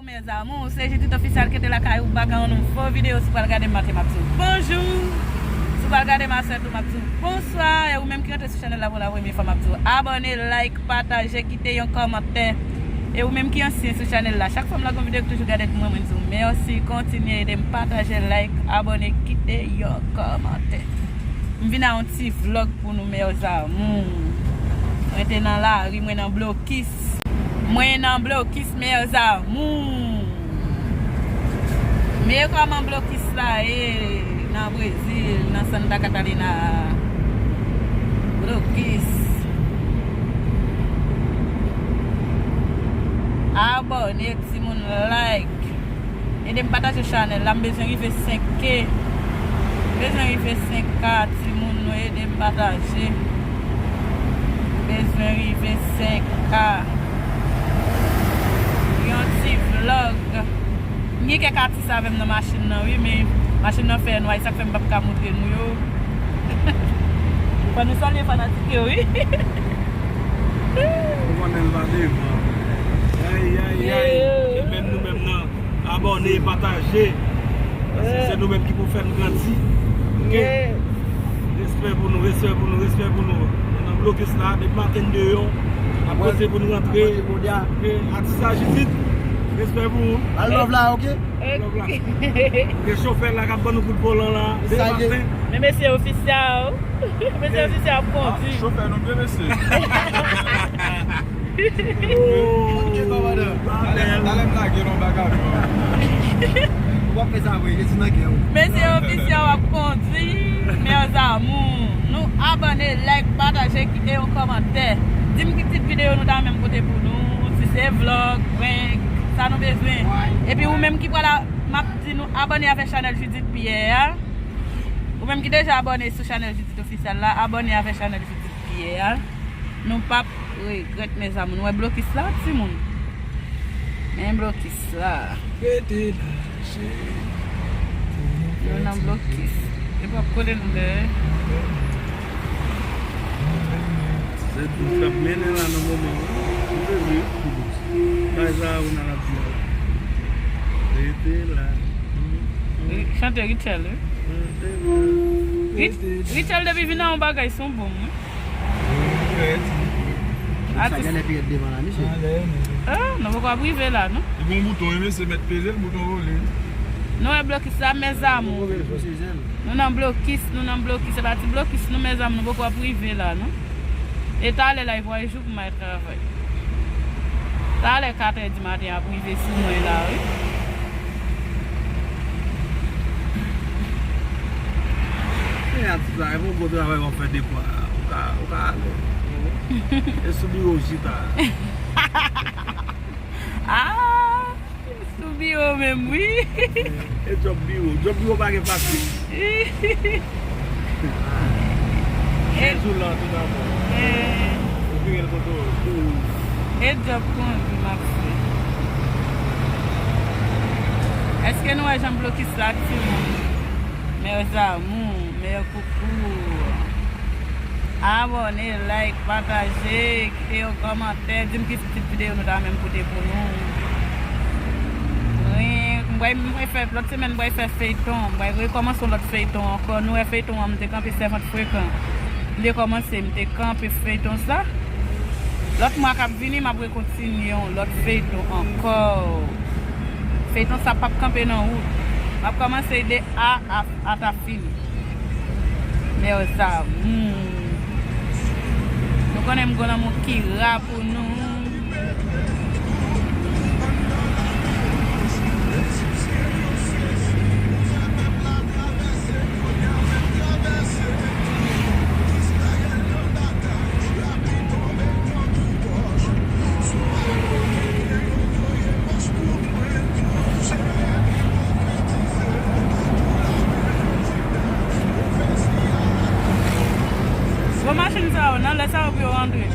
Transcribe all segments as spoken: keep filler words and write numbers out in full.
Mes amours, se Judith Official ki te lakay ou bak ak yon nouvo videyo. Si w pral gade m maten, m ap di w bonjou. Si w pral gade m aswè tou, m ap di w bonswa. E ou menm ki rantre sou chanèl la pou la premye fwa, m ap di w abòne, like, pataje, kite yon kòmantè. E ou menm ki ansyen sou chanèl la, chak fwa m lage yon videyo ki toujou gade pou mwen, mwen di w mèsi. Kontinye ede m pataje, like, abòne, kite yon kòmantè. M vin a yon ti vlòg pou nou, mes amours. Mwen te nan lari, mwen nan blokis. Mwen nan blokis, mes amours. Men kòman blokis la ye nan Brezil, nan Santa Catarina. Blokis. Abòne, timoun, like. Ede m pataje chanèl la, m bezwen rive senk K. M bezwen rive senk K, timoun, nou ede m pataje. M bezwen rive senk K. Yon ti vlòg. M gen kèk atis avè m nan machin nan, wi, men machin nan fè nwa, e sa k fè m p ap ka montre nou yo. Fò nou salye fanatik yo, wi. Ou konnen l pa devan. Ay, ay, ay. E menm nou menm nan. Abòne, pataje. Paske se nou menm ki pou fè n grandi. Ok? Respè pou nou, respè pou nou, respè pou nou. Nou nan blokis la, depi maten n deyò. N ap poze pou n rantre. Ok, atis la Judith. Respè pou ou. Al love la, ok? Love la. Gen chofè la k ap ban nou kout volan la. Depi maten. Men mesye ofisyal. Mesye ofisyal ap kondi. Chofè nou byen, mesye. Talè m lage nan bagay. Ou ap fè sa vre, resi nan kè w. Mesye ofisyal ap kondi, mes amours. Nou abòne, like, pataje, kite yon kòmantè. Di m ki tit videyo nou ta renmen m pote pou nou, si se vlòg, prank, sa nou bezwen. Epi ou menm ki pral a, m ap di nou abòne avèk chanèl Judith Pierre a. Ou menm ki deja abòne sou chanèl Judith Official la, abòne avèk chanèl Judith Pierre a. Nou p ap regrèt, mes amours. Nou wè blokis la, timoun? Men blokis la. Rete la, cheri. Nou nan blokis. Yo p ap kole nou dèyè. Se tout k ap mennen la nan moman an. Ou te vle. Kay sa a, ou nan ap di la. Rete la. Chante Richel, wi. Rete la. Rich-, Richel depi vin nan yon bagay, se yon bonm, wi. Atis. Sa gen lè pi ret devan la, mesye. Ah, nou poko ap rive la, non? Li gon bouton, wi, mesye, mèt peze l, bouton vole. Nou wè blokis la, mes amours. Nou nan blokis, nou nan blokis. Se pa ti blokis, nou, mes amours, nou poko ap rive la, non? E talè la, e vwa jou pou m al travay. Talè katè di maten ap rive sou mwen la, wi. Men atis la, e bon, bon travay w ap fè de fwa. Ou ka, ou ka ale. E sou biwo w chita. Ah! Sou biwo menm, wi. E djòb biwo. Djòb biwo pa gen fasil. E jou lan tou dabò. Ou vire l kote w. E djòb kondi m ap fè. Èske nou wè jan blokis la, timoun? Mes amours, mes coucou. Abòne, like, pataje, kite yon kòmantè, di m ki tit videyo nou ta renmen m pote pou nou. Wi, m pral, m pral fè, lòt semèn m pral fè feyton, m pral rekòmanse yon lòt feyton ankò. Nou wè feyton an, m te kanpe Sèvant Frekan. M te kòmanse, m te kanpe feyton sa. Lòt mwa k ap vini, m ap rekontinye yon lòt feyton ankò. Feyton sa p ap kanpe nan wout. M ap kòmanse de A a, ata fini. Mes amours. Nou konnen m gon lanmou Kira pou nou. Gwo machin sa yo, nan lè sa yo pou yo rantre.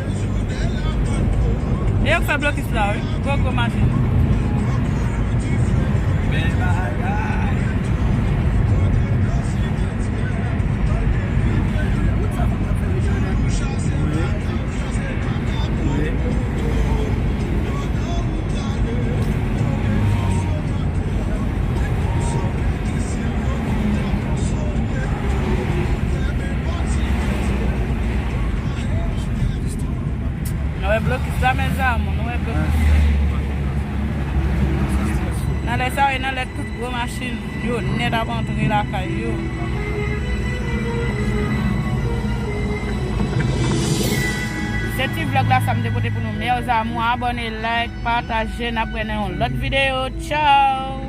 Sa e nan lè tout gwo machin yo nèt ap antre lakay yo. Se ti vlòg la sa m te pote pou nou, mes amours. Abòne, like, pataje. N ap wè nan yon lòt videyo. Tchao!